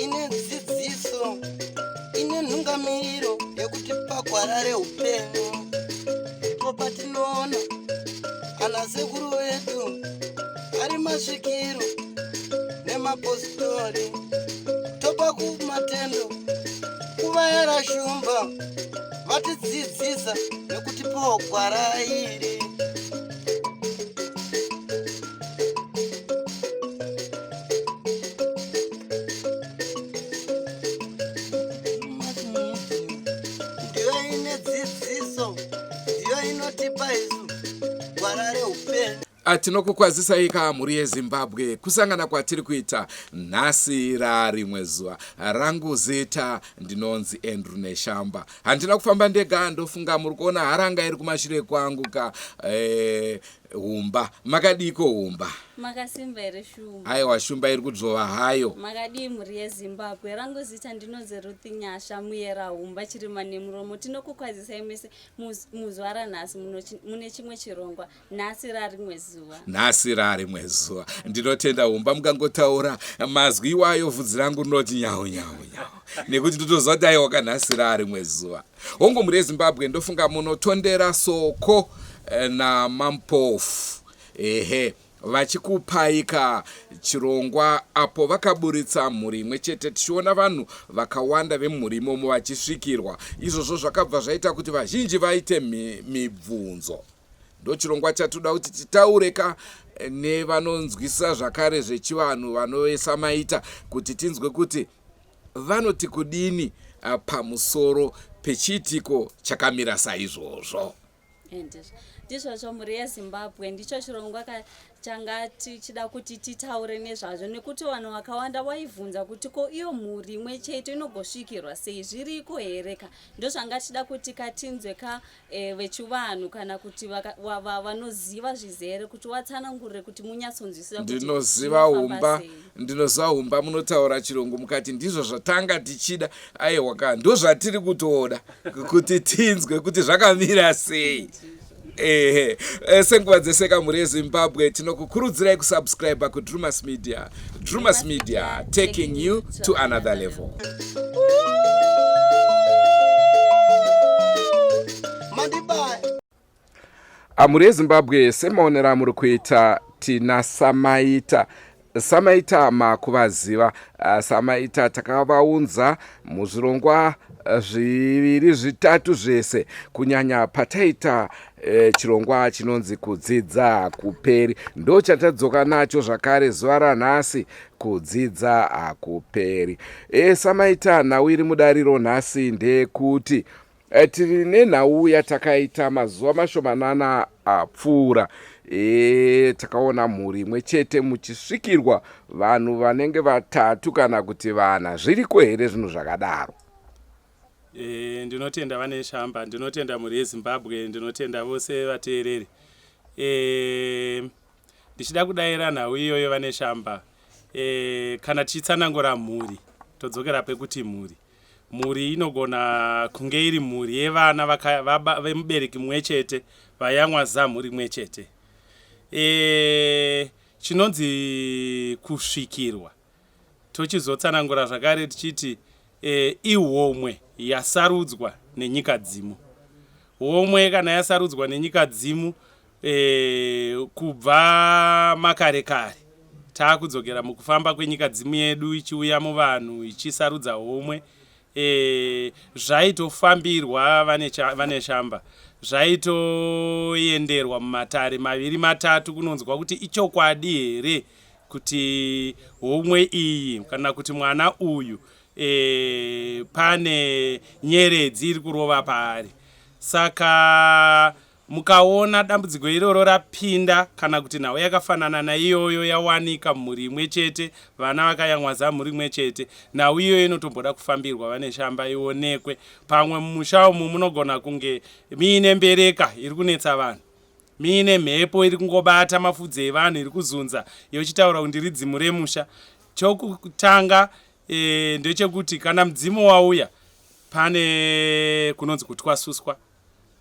Ine dzidziso, ine nhungamiriro yekuti pagwara reupenyu ndipo patinoona ana sekuru vedu ari masvikiro nemapositori, topa kumatendo kuvayera shumba vatidzidzisa nekutipawo gwara iri. Ndiyo ine dzidziso, ndiyo inotipa isu gwara reupenyu. Tinokukwazisai ka mhuri yeZimbabwe, kusangana kwatiri kuita nhasi rarimwe zuva. Rangu zita ndinonzi Andrew Neshamba. Handina kufamba ndega, ndofunga muri kuona haranga iri kumashure kwangu ka humba. Makadiiko humba? Makasimba here Shumba? Aiwa, Shumba iri kudzvova hayo. Makadii mhuri yeZimbabwe? Rangu zita ndinonzi Ruth Nyasha Muyera Humba Chirima Nemuromo. Tinokukwazisai mese muzuva ranhasi mune chimwe chirongwa. Nhasi rarimwe zuva. Nhasi rarimwe zuva. Ndinotenda humba, mukangotaura mazwi iwayo vhudzi rangu rinoti nyau nyau nyau, nekuti ndotoziva kuti aiwa ka nhasi rarimwe zuva. Hongu mhuri yeZimbabwe, ndofunga munotondera Soko naMampofu ehe vachikupai ka chirongwa apo vakaburitsa mhuri imwe chete, tichiona vanhu vakawanda vemhuri imomo vachisvikirwa. Izvozvo zvakabva zvaita kuti vazhinji vaite mibvunzo. Ndochirongwa chatoda kuti titaure ka nevanonzwisa zvakare zvechivanhu vanovesa maita, kuti tinzwe kuti vanoti kudini pamusoro pechiitiko chakamira saizvozvo. Ndizvozvo mhuri yeZimbabwe, ndicho chirongwa changa tichida kuti titaure nezvazvo, nekuti vanhu vakawanda vaibvunza kuti ko iyo mhuri imwe chete inogosvikirwa sei, zviriko here ka? Ndozvanga tichida kuti katinzwe ka vechivanhu kana kuti vanoziva zvizere kuti watsanangurire kuti munyatsonzwisisa kuti Ndinoziva zvinofamba humba sei. Ndinoziva humba, munotaura chirungu mukati ndizvo zvatanga tichida. Aiwa ka, ndozvatiri kutoda kuti tinzwe kuti zvakamira sei. Ehe, senguva dzese ka mhuri yeZimbabwe, tinokukurudzirai kusubscribe kuDrumas Media. Drumas Media, taking you to another level. Mandibaya. Mhuri yeZimbabwe, semaonero amuri kuita, tina Samaita. Samaita makuvaziva. Samaita takavaunza muzvirongwa zviviri zvitatu zvese, kunyanya pataita chirongwa chinonzi Kudzidza Hakuperi. Ndo chatadzoka nacho zvakare zuva ranhasi, Kudzidza Hakuperi. Samaita, nhau iri mudariro nhasi ndeyekuti tiri nenhau yatakaita mazuva mashomanana apfuura. Takaona mhuri imwe chete muchisvikirwa vanhu vanenge vatatu kana kuti vana. Zviriko here zvinhu zvakadaro? Ndinotenda vane shamba, ndinotenda mhuri yeZimbabwe, ndinotenda vose vateereri. Ndichida kudaira nhau iyoyo vane shamba. Kana tichitsanangura mhuri, todzokera pekuti mhuri. Mhuri inogona kunge iri mhuri yevana vemubereki mumwe chete vayamwa zamu rimwe chete. Chinonzi kusvikirwa tochizotsanangura zvakare tichiti ihomwe yasarudzwa nenyika dzimu. Homwe kana yasarudzwa nenyika dzimu kubva makare kare, taakudzokera mukufamba kwenyika dzimu yedu ichiuya muvanhu ichisarudza homwe. Zvaitofambirwa vane shamba, zvaitoenderwa mumatare maviri matatu kunonzwa kuti ichokwadi here kuti homwe iyi kana kuti mwana uyu pane nyeredzi iri kurova paari. Saka mukaona dambudziko iroro rapinda kana kuti nhau yakafanana naiyoyo yawanika mumhuri imwe chete, vana vakayamwa zamu rimwe chete, nhau iyoyo inotomboda kufambirwa vane shamba ionekwe. Pamwe mumusha umu munogona kunge miine mbereka iri kunetsa vanhu, miine mhepo iri kungobata mafudzi evanhu iri kuzunza yochitaura kuti ndiri dzimu remusha. Chokutanga ndechekuti kana mudzimu wauya pane kunonzi kutwasuswa.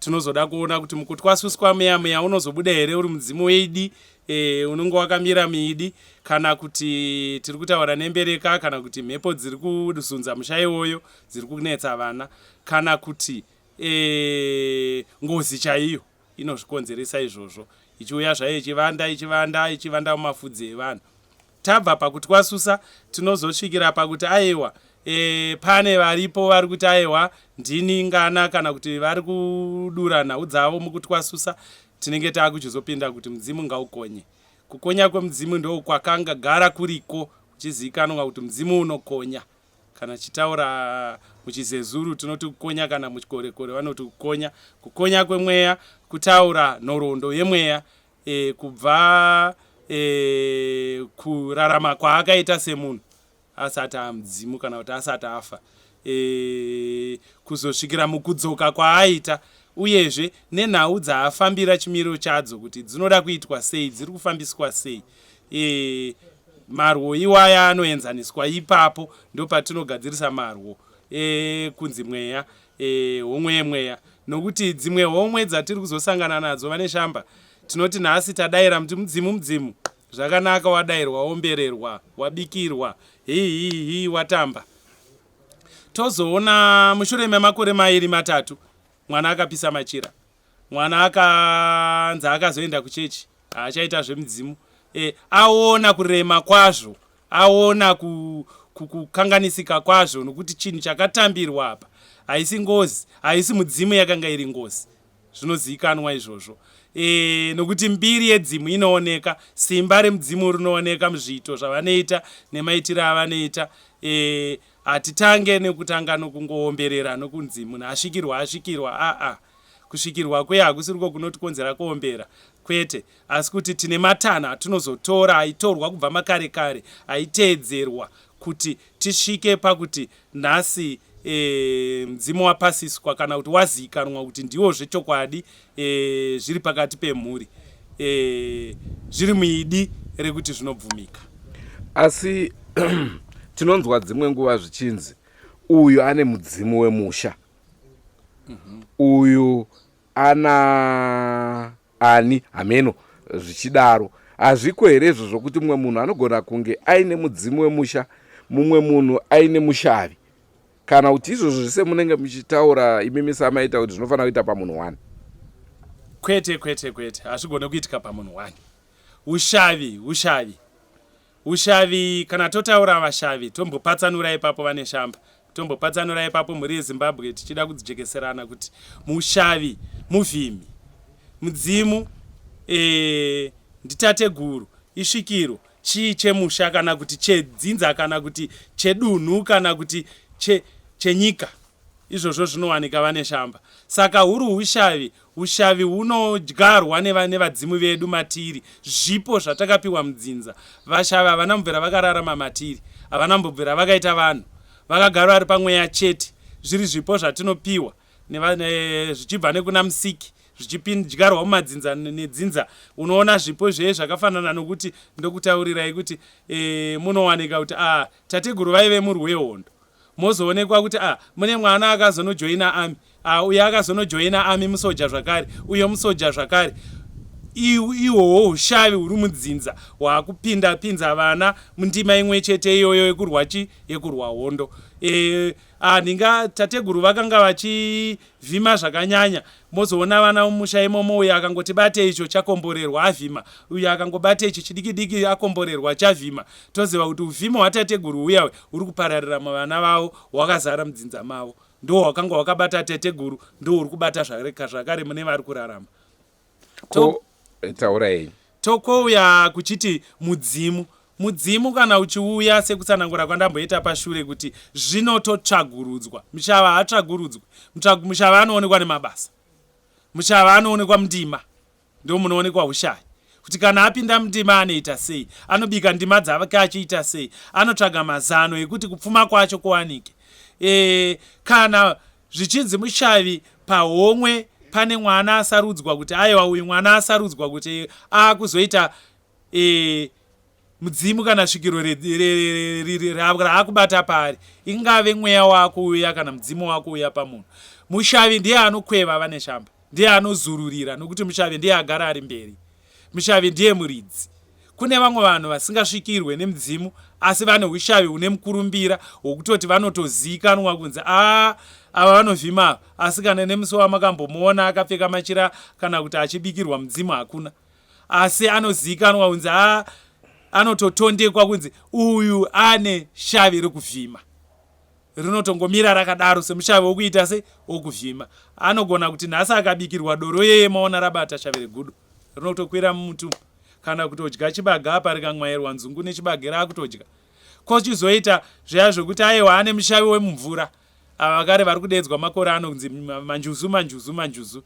Tinozoda kuona kuti mukutwasuswa muya muya unozobuda here uri mudzimu weidi e, unenge wakamira muidi kana kuti tiri kutaura nembereka kana kuti mhepo dziri kuzunza musha iwoyo dziri kunetsa vana kana kuti e, ngozi chaiyo inozvikonzeresa izvozvo ichiuya zvayo ichivanda ichivanda ichivanda mumafudzi evanhu. Tabva pakutwasusa tinozosvikira pakuti aiwa e, pane varipo vari kuti aiwa ndini ngana kana kuti vari kudura nhau dzavo mukutwasusa tinenge taakuchizopinda kuti mudzimu ngaukonye. Kukonya kwemudzimu ndokwakanga gara kuriko kuchizivikanwa kuti mudzimu unokonya. Kana tichitaura muchiZezuru tinoti kukonya kana muchikorekore vanoti kukonya. Kukonya kwemweya kutaura nhoroondo yemweya e, kubva e, kurarama kwaakaita semunhu asati amudzimu kana kuti asati afa e, kuzosvikira mukudzoka kwaaita uyezve nenhau dzaafambira chimiro chadzo kuti dzinoda kuitwa sei dziri kufambiswa sei e, marwo iwaya anoenzaniswa ipapo ndopatinogadzirisa marwo ekunzi mweya e, homwe yemweya nokuti dzimwe homwe dzatiri kuzosangana nadzo vane shamba tinoti nhasi tadaira muti mudzimu mudzimu zvakanaka wadairwa wombererwa wabikirwa hii hii hii watamba tozoona mushure memakore mairi matatu mwana akapisa machira Mwana akanzi akazoenda kuchechi haachaita zvemidzimu e, aona kurema kwazvo aona kukanganisika kwazvo nokuti chinhu chakatambirwa apa haisi ngozi haisi mudzimu yakanga iri ngozi zvinozivikanwa izvozvo e, nokuti mbiri yedzimu inooneka simba remudzimu rinooneka muzviito zvavanoita nemaitiro avanoita e, hatitange nekutanga nokungoomberera nokunzi munhu asvikirwa asvikirwa aa Kusvikirwa kuya hakusiriko kunotikonzera kuombera, kwete, asi kuti tine matanho atinozotora aitorwa kubva makare kare aiteedzerwa kuti tisvike pakuti nhasi e, mudzimu wapasiswa kana kuti waziikanwa kuti ndiwo zvechokwadi e, zviri pakati pemhuri e, zviri muidi rekuti zvinobvumika. Asi tinonzwa dzimwe nguva zvichinzi uyu ane mudzimu wemusha uyu ana ani hameno zvichidaro hazviko here izvo zvokuti mumwe munhu anogona kunge aine mudzimu wemusha mumwe munhu aine mushavi kana kuti izvozvo zvese munenge muchitaura imimi samaita kuti zvinofanira kuita pamunhu one kwete kwete kwete hazvigone kuitika pamunhu one ushavi ushavi Ushavi kana totaura vashavi tombopatsanura ipapo vaNeshamba tombopatsanura ipapo mhuri yeZimbabwe tichida kudzijekeserana kuti mushavi muvhimi mudzimu e, nditateguru isvikiro chii chemusha kana kuti chedzinza kana kuti chedunhu kana kuti che, chenyika izvozvo zvinowanika vaNeshamba saka huri ushavi Ushavi hunodyarwa nevadzimu vedu matiri, zvipo zvatakapiwa mudzinza. Vashavi havana mbobvira vakararama matiri, havana mbobvira vakaita vanhu. Vakagara vari pamweya chete, zviri zvipo zvatinopiwa zvichibva nekuna Musiki, zvichidyarwa mumadzinza nedzinza. Unoona zvipo zveye zvakafanana nokuti ndokutaurirai kuti e, munowanika kuti ah, tateguru vaive murwi wehondo mozoonekwa kuti ah, mune mwana akazonojoina army ah, uyo akazonojoina army musoja zvakare uyo musoja zvakare ihwohwo ushavi huri mudzinza hwakupinda pinza vana mundima imwe chete iyoyo yekurwa chi yekurwa hondo e, ah, ndinga tateguru vakanga vachivhima zvakanyanya Mozoona vana mumusha imomo uyo akangoti bate icho chakomborerwa avhima, uyo akangobata ichi chidiki diki akomborerwa chavhima. Toziva kuti uvhimi hwatateguru huya huri kupararira muvana vavo hwakazara mudzinza mavo. Ndiwo hwakanga hwakabata teteguru ndiwo huri kubata zvakare mune vari kurarama. Ko taura henyu. Tokouya kuchiti mudzimu. Mudzimu kana uchiuya sekutsanangura kwandamboita pashure kuti zvinototsvagurudzwa. Mushava haatsvagurudzwi. Mushava anoonekwa nemabasa. Mushava anoonekwa mundima. Ndomunoonekwa hushayi. Kuti kana apinda mundima anoita sei? Anobika ndima dzake achiita sei? Anotsvaga mazano ekuti kupfuma kwacho kuwanike. E, kana zvichinzi mushavi pahomwe pane mwana asarudzwa kuti aiwa uyu mwana asarudzwa kuti akuzoita e, mudzimu kana svikiro raakubata paari ingave mweya waakuuya kana mudzimu waakuuya pamunhu mushavi ndiye anokweva vane shamba. Ndiye anozururira nokuti mushavi ndiye agara ari mberi. Mushavi ndiye muridzi. Kune vamwe vanhu vasingasvikirwe nemudzimu asi vane ushavi hune mukurumbira hwokutoti vanotoziikanwa kunzi aa ava vanovhima ava asi kana nemusi wamakambomuona akapfeka machira kana kuti achibikirwa mudzimu hakuna. Asi anoziikanwa kunzi aa anototondekwa kunzi uyu ane shavi rekuvhima. Rinotongomira rakadaro semushavi wokuita se wokuvhima. Anogona kuti nhasi akabikirwa doro yeye maona rabata shavi regudo rinotokwira mumuti umu kana kutodya chibage apa rikamwairwa nzungu nechibage raakutodya. Kochizoita zviya zvokuti aiwa ane mushavi wemumvura. Ava vakare vari kudeedzwa makore ano kunzi manjuzu manjuzu manjuzu.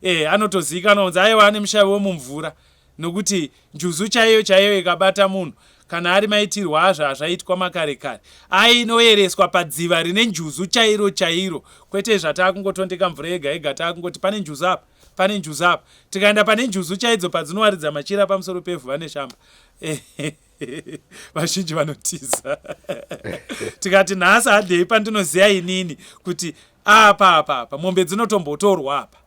Eh anotoziikanwa kunzi aiwa ane mushavi wemumvura nokuti njuzu chaiyo chaiyo ikabata munhu kana ari maitirwo azvo azvaitwa makare kare ainoyereswa padziva rine njuzu chairo chairo kwete zvatakungotondeka mvura yega yega takungoti pane njuzu apa pane njuzu apa tikaenda pane njuzu chaidzo padzinowaridza machira pamusoro pevhu vane shamba vazhinji vanotiza tikati nhasi hadei pandinoziva inini kuti apa apa apa mombe dzinotombotorwa apa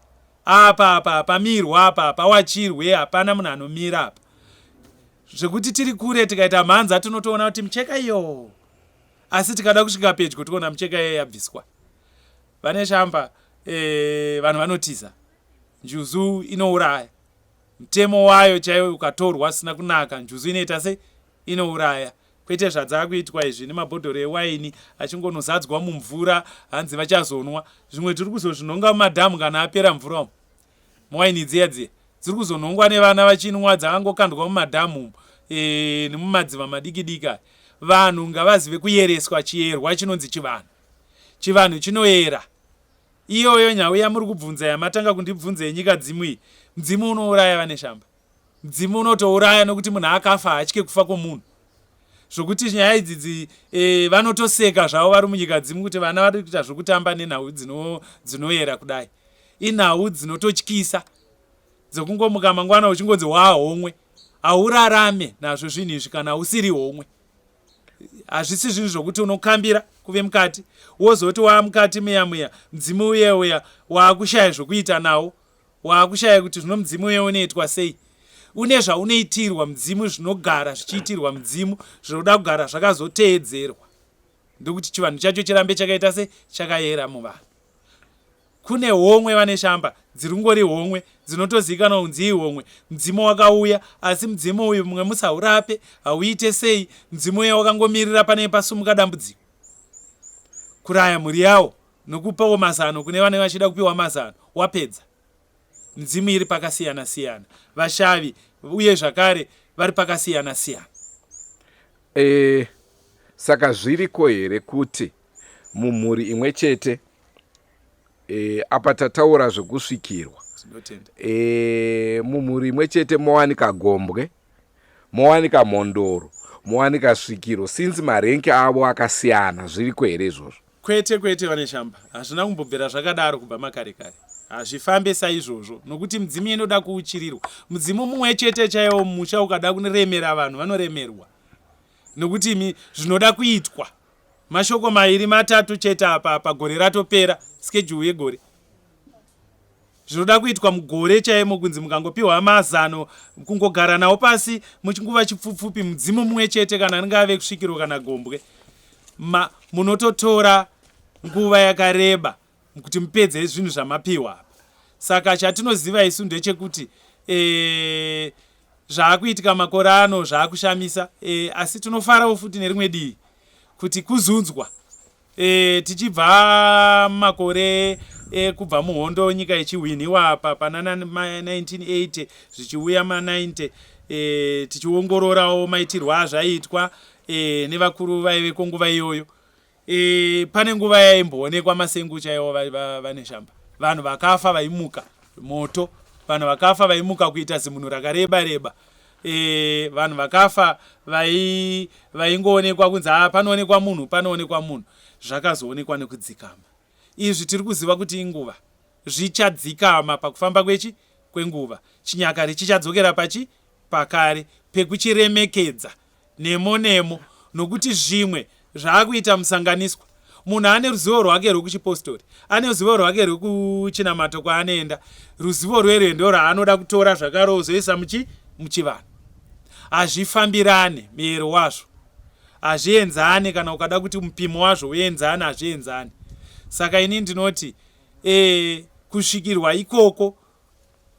Apa apa hapamirwa apa hapawachirwe hapana munhu anomira apa zvekuti tiri kure tikaita mhanza tinotoona kuti micheka iyo asi tikada kusvika pedyo toona micheka iye yabviswa vane shamba e, vanhu vanotiza njuzu inouraya mutemo wayo chaiwo ukatorwa asina kunaka njuzu inoita sei Inouraya kwete zvadzakuitwa izvi nemabhodhoro ewaini achingonozadzwa mumvura hanzi vachazonwa. Zvimwe tiri kuzozvinhonga mumadhamu kana apera mvura umu. Waini dziya dziya dziri kuzonhongwa nevana vachinwa dzakangokandwa mumadhamu umu e, nemumadziva madiki diki aya. Vanhu ngavazive kuyereswa chiyerwa chinonzi chivanhu. Chivanhu chinoyera. Iyoyo nhau yamuri kubvunza yamatanga kundibvunza yenyika dzimu iyi, mudzimu unouraya vaNeshamba. Mudzimu unotouraya nokuti munhu akafa haatye kufa kwomunhu. Zvokuti nyaya idzi e, vanotoseka zvavo vari munyika dzimu kuti vana vari kuita zvokutamba nenhau dzinoyera kudai. Inhau dzinototyisa dzokungomuka mangwana uchingonzi waahomwe. Haurarame nazvo zvinhu izvi kana usiri homwe. Hazvisi zvinhu zvokuti unokambira kuve mukati wozoti waamukati muya muya mudzimu uye uya waakushaya zvokuita nawo. Waakushaya kuti zvino mudzimu uye unoitwa sei. Une zvaunoitirwa mudzimu zvinogara zvichiitirwa mudzimu zvinoda kugara zvakazoteedzerwa ndokuti chivanhu chacho chirambe chakaita se chakayera muvanhu. Kune homwe vane shamba dziri kungori homwe dzinotozivikanwa kunzi ihomwe mudzimu wakauya asi mudzimu uyu mumwe musi haurape hauite sei mudzimu uye wakangomirira pane pasumuka dambudziko kuraya mhuri yawo nokupawo mazano kune vanenge vachida kupiwa mazano wapedza. Midzimu iri pakasiyana siyana, vashavi uye zvakare vari pakasiyana siyana. E, saka zviriko here kuti mumhuri imwe chete e, apa tataura zvekusvikirwa e, mumhuri imwe chete mowanika gombwe mowanika mhondoro mowanika svikiro since marenki avo akasiyana zviriko here izvozvo Kwete kwete vaNeshamba, hazvina kumbobvira zvakadaro kubva makare kare. Hazvifambe saizvozvo nokuti midzimu inoda kuuchirirwa. Mudzimu mumwe chete chaiwo mumusha ukada kuremera vanhu vanoremerwa nokuti imi zvinoda kuitwa mashoko mairi matatu chete apa apa gore ratopera schedule yegore. Zvinoda kuitwa mugore chaimo kunzi mukangopiwa mazano kungogara nawo pasi muchinguva chipfupfupi mudzimu mumwe chete kana ringave kusvikiro kana gombwe ma, munototora nguva yakareba kuti mupedze zvinhu zvamapiwa apa saka chatinoziva isu ndechekuti e, zvaakuitika makore ano zvaakushamisa e, asi tinofarawo futi nerimwe divi kuti kuzunzwa E, tichibva mumakore e, kubva muhondo nyika ichihwinhiwa apa pana 1980 zvichiuya ma 90 e, tichiongororawo maitirwo azvaiitwa e, nevakuru vaiveko nguva iyoyo e, pane nguva yaimboonekwa masengu chaiwo vaneshamba va, va vanhu vakafa vaimuka moto vanhu vakafa vaimuka kuita zimunhu rakareba reba e, vanhu vakafa vaingoonekwa kunzi haa panoonekwa munhu panoonekwa munhu zvakazoonekwa nekudzikama izvi tiri kuziva kuti inguva zvichadzikama pakufamba kwechi kwenguva chinyakare chichadzokera pachi pakare pekuchiremekedza nemo nemo nokuti zvimwe zvaakuita musanganiswa. Munhu ane ruzivo rwake rwekuchipostori, ane ruzivo rwake rwekuchinamato kwaanoenda. Ruzivo rwerwe ndorwaanoda kutora zvakare ozoisa muchi muchivanhu. Hazvifambirane muyero wazvo. Hazvienzane kana ukada kuti mupimo wazvo uenzane hazvienzane. Saka ini ndinoti e, kusvikirwa ikoko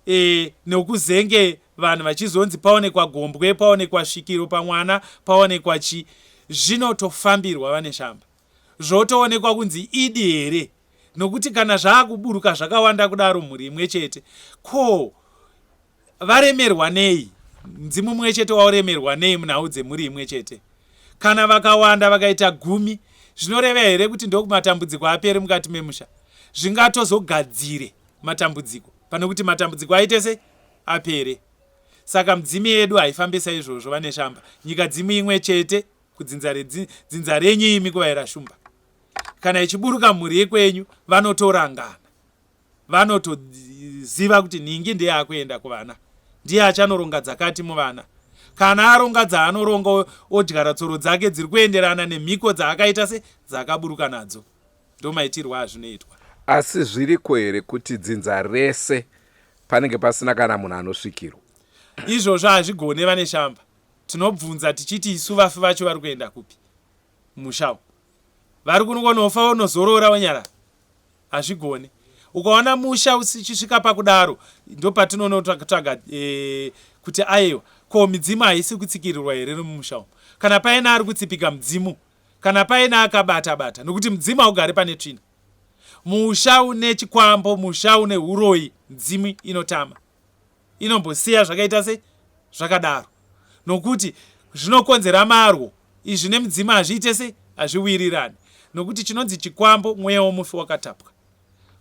e, nokuzenge vanhu vachizonzi paonekwa gombwe paonekwa svikiro pamwana paonekwa chi zvinotofambirwa vane shamba zvotoonekwa kunzi idi here nokuti kana zvaakuburuka zvakawanda kudaro mhuri imwe chete ko varemerwa nei mudzimu mumwe chete wauremerwa nei munhau dzemhuri imwe chete kana vakawanda vakaita gumi zvinoreva here kuti ndokumatambudziko apere mukati memusha zvingatozogadzire matambudziko pane kuti matambudziko aite sei apere saka mudzimu yedu haifambe saizvozvo vane shamba nyika dzimu imwe chete kudzinza redzinza renyu imi kuvaira shumba kana ichiburuka mhuri yekwenyu vanotorangana vanotoziva kuti nhingi ndiye akuenda kuvana ndiye achanoronga dzakati muvana kana aronga dzaanoronga odyara tsoro dzake dziri kuenderana nemhiko dzaakaita se dzaakaburuka nadzo ndomaitirwo azvinoitwa asi zviriko here kuti dzinza rese panenge pasina kana munhu anosvikirwa izvozvo hazvigone vane shamba tinobvunza tichiti isu vafi vacho vari kuenda kupi musha umu vari kungonofa vonozorora vonyarara Hazvigone. Ukaona musha uchisvika pakudaro ndopatinonotsvaga e, kuti ayewa ko midzimu haisi kutsikirirwa here mumusha umu kana paine ari kutsipika mudzimu kana paine akabata bata nokuti mudzimu haugari pane tsvina musha une chikwambo musha une uroyi midzimu inotama inombosiya zvakaita sei zvakadaro nokuti zvinokonzera marwo izvi nemidzimu hazviite sei hazviwirirani nokuti chinonzi chikwambo mweya womufi wakatapwa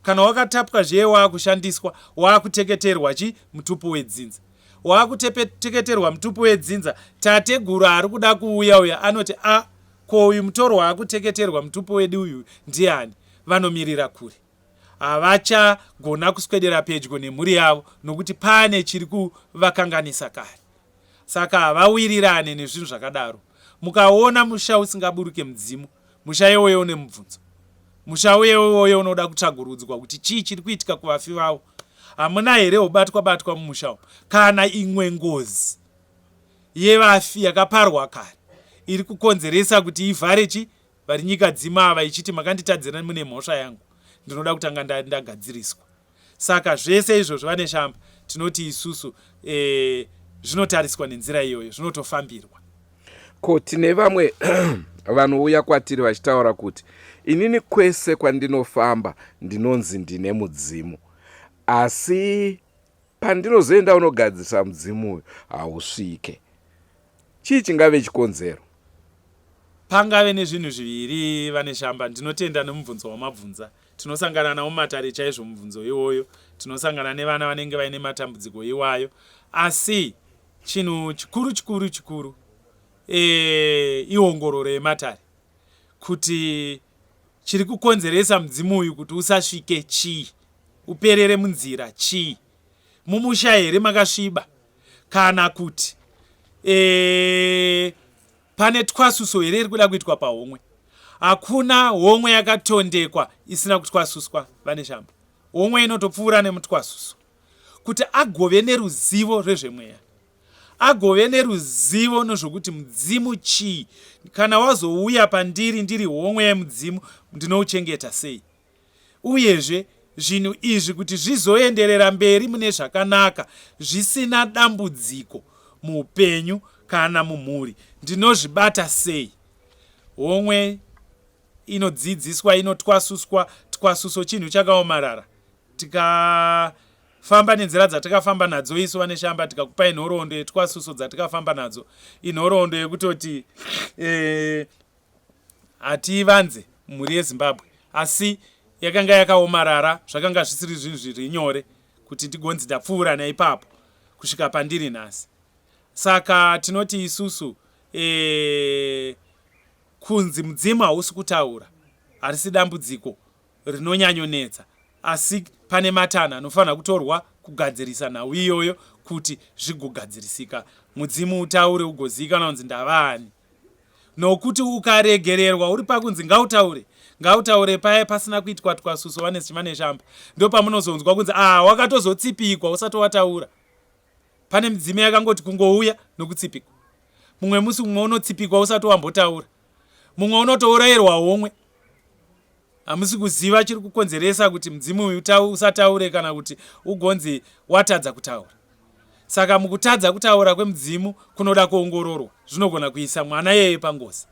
kana wakatapwa zviye waakushandiswa waakuteketerwa chi mutupo wedzinza waakuteketerwa mutupo wedzinza tateguru ari kuda kuuya uya anoti a ko uyu mutorwa akuteketerwa mutupo wedu uyu ndiani vanomirira kure havachagona kuswedera pedyo nemhuri yavo nokuti pane chiri kuvakanganisa kare saka havawirirane nezvinhu zvakadaro mukaona musha usingaburuke mudzimu musha iwoyo une mubvunzo musha uye iwoyo unoda kutsvagurudzwa kuti chii chiri kuitika kuvafi vavo hamuna here ubatwa batwa mumusha umu kana imwe ngozi yevafi yakaparwa kare iri kukonzeresa kuti ivhare chi vari nyika dzima ava ichiti makanditadzira mune mhosva yangu ndinoda kutanga ndagadziriswa saka zvese izvozvo vane shamba tinoti isusu e, zvinotariswa nenzira iyoyo zvinotofambirwa ko tine vamwe vanouya kwatiri vachitaura kuti inini kwese kwandinofamba ndinonzi ndine mudzimu asi Pandinozoenda unogadzirisa mudzimu uyu hausvike. Chii chingave chikonzero? Pangave nezvinhu zviviri vaNeshamba. Ndinotenda nemubvunzo wamabvunza. Tinosangana nawo mumatare chaizvo mubvunzo iwoyo. Tinosangana nevana vanenge vaine matambudziko iwayo. Asi chinhu chikuru chikuru chikuru e, iongororo yematare kuti chiri kukonzeresa mudzimu uyu kuti usasvike chii. Uperere munzira chii? Mumusha here makasviba kana kuti e, pane twasuso here iri kuda kuitwa pahomwe? Hakuna homwe yakatondekwa isina kutwasuswa vane shamba. Homwe inotopfuura nemutwasuso kuti agove neruzivo rwezvemweya agove neruzivo nezvokuti mudzimu chii kana wazouya pandiri ndiri homwe yemudzimu ndinouchengeta sei Uyezve, zvinhu izvi kuti zvizoenderera mberi mune zvakanaka zvisina dambudziko muupenyu kana mumhuri, ndinozvibata sei? Homwe inodzidziswa inotwasuswa, twasuso chinhu chakaomarara. Tikafamba nenzira dzatakafamba nadzo isu vaNeshamba tikakupai nhoroondo yetwasuso dzatakafamba nadzo, inhoroondo yekutoti eh, Hatiivanze mhuri yeZimbabwe asi yakanga yakaomarara zvakanga zvisiri zvinhu zviri nyore kuti ndigonzi ndapfuura neipapo kusvika pandiri nhasi. Saka tinoti isusu e, kunzi mudzimu hausi kutaura harisi dambudziko rinonyanyonetsa asi pane matanho anofanira kutorwa kugadzirisa nhau iyoyo kuti zvigogadzirisika mudzimu utaure ugozivikanwa kunzi ndavaani nokuti ukaregererwa uri pakunzi ngautaure Ngautaure paye pasina kuitwa twasuso vane shamba. Ndopamunozonzwa kunzi ah wakatozotsipikwa usati wataura. Pane midzimu yakangoti kungouya nokutsipikwa. Mumwe musi mumwe unotsipikwa usati wambotaura. Mumwe unotourayirwa homwe. Hamusi kuziva chiri kukonzeresa kuti mudzimu uyu usataure kana kuti ugonzi watadza kutaura. Saka mukutadza kutaura kwemudzimu kunoda kuongororwa. Zvinogona kuisa mwana iyeye pangozi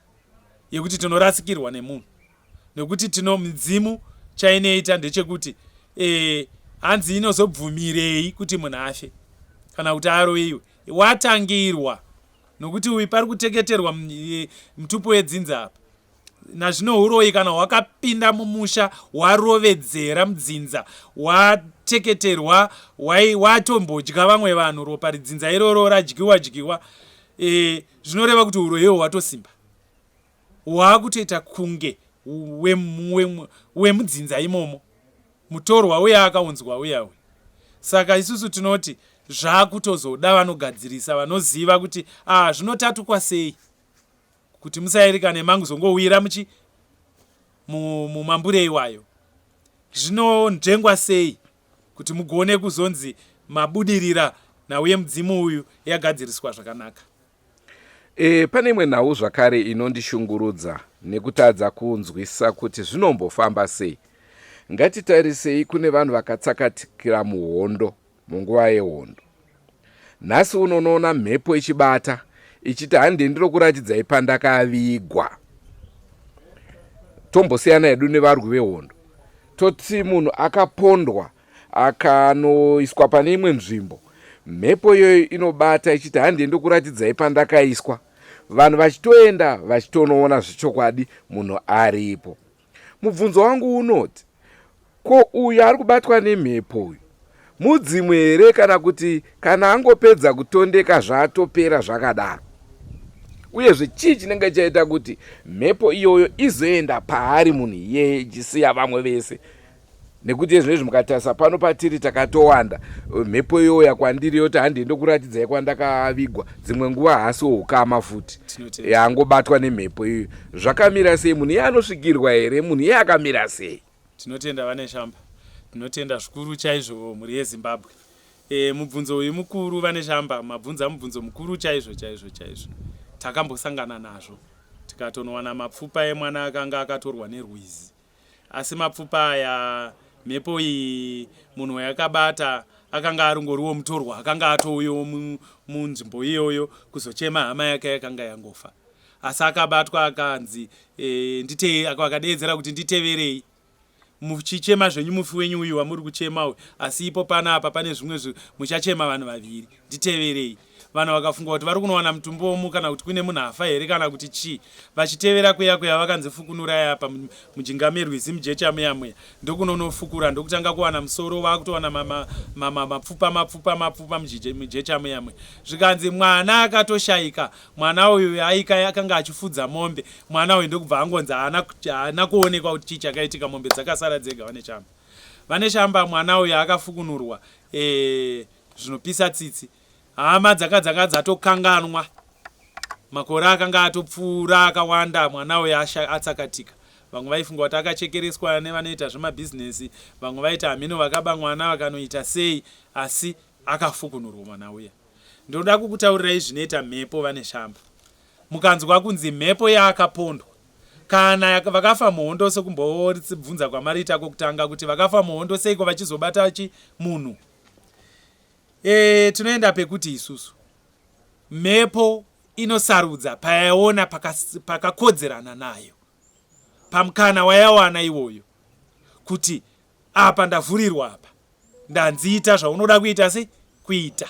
yekuti tinorasikirwa nemunhu. Nekuti tino midzimu chainoita ndechekuti e, hanzi inozobvumirei kuti munhu afe kana kuti aroiwe. Watangirwa nokuti uyu pari kuteketerwa e, mutupo wedzinza apa. Nazvino huroyi kana hwakapinda mumusha warovedzera mudzinza wateketerwa watombodya vamwe vanhu ropa ridzinza iroro radyiwa dyiwa e, zvinoreva kuti huroyi ihwo hwatosimba hwakutoita kunge wemudzinza imomo mutorwa uya akaunzwa uya uya saka isusu tinoti zvakutozoda vanogadzirisa vanoziva kuti ah zvinotatukwa sei kuti musaerekane mangozongowira muchi mumambure iwayo zvinonzvengwa sei kuti mugone kuzonzi mabudirira nhau yemudzimu uyu yagadziriswa zvakanaka. E, pane imwe nhau zvakare inondishungurudza nekutadza kunzwisa kuti zvinombofamba sei. Ngatitarisei kune vanhu vakatsakatikira muhondo munguva yehondo. Nhasi unonoona mhepo ichibata ichiti handei ndinokuratidzai pandakavigwa. Tombosiyana hedu nevarwi vehondo. Toti munhu akapondwa akanoiswa pane imwe nzvimbo. Mhepo iyoyo inobata ichiti handei ndokuratidzai pandakaiswa. Vanhu vachitoenda vachitonoona zvechokwadi munhu aripo. Mubvunzo wangu unoti ko uyu ari kubatwa nemhepo uyu mudzimu here kana kuti kana angopedza kutondeka zvatopera zvakadaro? Uyezve chii chinenge chaita kuti mhepo iyoyo izoenda paari munhu iyeye ichisiya vamwe vese? Nekuti ezvinezvi mukatarisa pano patiri takatowanda, mhepo iyoya kwandiri yoti handei ndokuratidzai kwandakavigwa, dzimwe nguva haasi woukama futi yangobatwa nemhepo iyoyo. Zvakamira sei? Munhu iye anosvikirwa here? Munhu iye akamira sei? Tinotenda vaNeshamba, tinotenda zvikuru chaizvo mhuri yeZimbabwe. E, mubvunzo uyu mukuru vaNeshamba, mabvunza mubvunzo mukuru chaizvo chaizvo chaizvo. Takambosangana nazvo tikatonowana mapfupa emwana akanga akatorwa nerwizi. Asi mapfupa aya mhepo iyi munhu wayakabata akanga arungoriwo mutorwa akanga atouyawo munzvimbo iyoyo kuzochema hama yake yakanga yangofa. Asi akabatwa akanzi e, ndite akadeedzera kuti nditeverei muchichema zvenyu mufi wenyu uyu wamuri kuchema uyu asi ipo panapa pane zvimwe muchachema vanhu vaviri nditeverei. Vanhu vakafunga kuti vari kunowana mutumbi womu kana kuti kune munhu afa here kana kuti chii. Vachitevera kuya kuya vakanzi fukunurai apa mujinga merwizi mujecha muya muya. Ndokunonofukura ndokutanga kuwana musoro vakutowana mapfupa mapfupa mapfupa mujecha muya muya. Zvikanzi mwana akatoshaika mwana uyu aika akanga achifudza mombe mwana uyu ndokubva angonzi haana kuonekwa kuti chii chakaitika mombe dzakasara dzega vaNeshamba. VaNeshamba mwana uyu akafukunurwa e, zvinopisa tsitsi. Hama dzaka dzanga dzatokanganwa. Makore akanga atopfuura akawanda mwana uyu atsakatika. Vamwe vaifunga kuti akachekereswa nevanoita zvemabhizinesi, vamwe vaiti hameno vakaba mwana vakanoita sei, asi akafukunurwa mwana uya. Ndinoda kukutaurirai zvinoita mhepo vaNeshamba. Mukanzwa kunzi mhepo yaakapondwa, kana vakafa muhondo sekumbobvunza kwamariita kwokutanga kuti vakafa muhondo seiko vachizobata chi munhu E, tinoenda pekuti isusu mhepo inosarudza payaona pakakodzerana paka nayo pamukana wayawana iwoyo kuti apa ndavhurirwa apa ndanziita zvaunoda kuita se kuita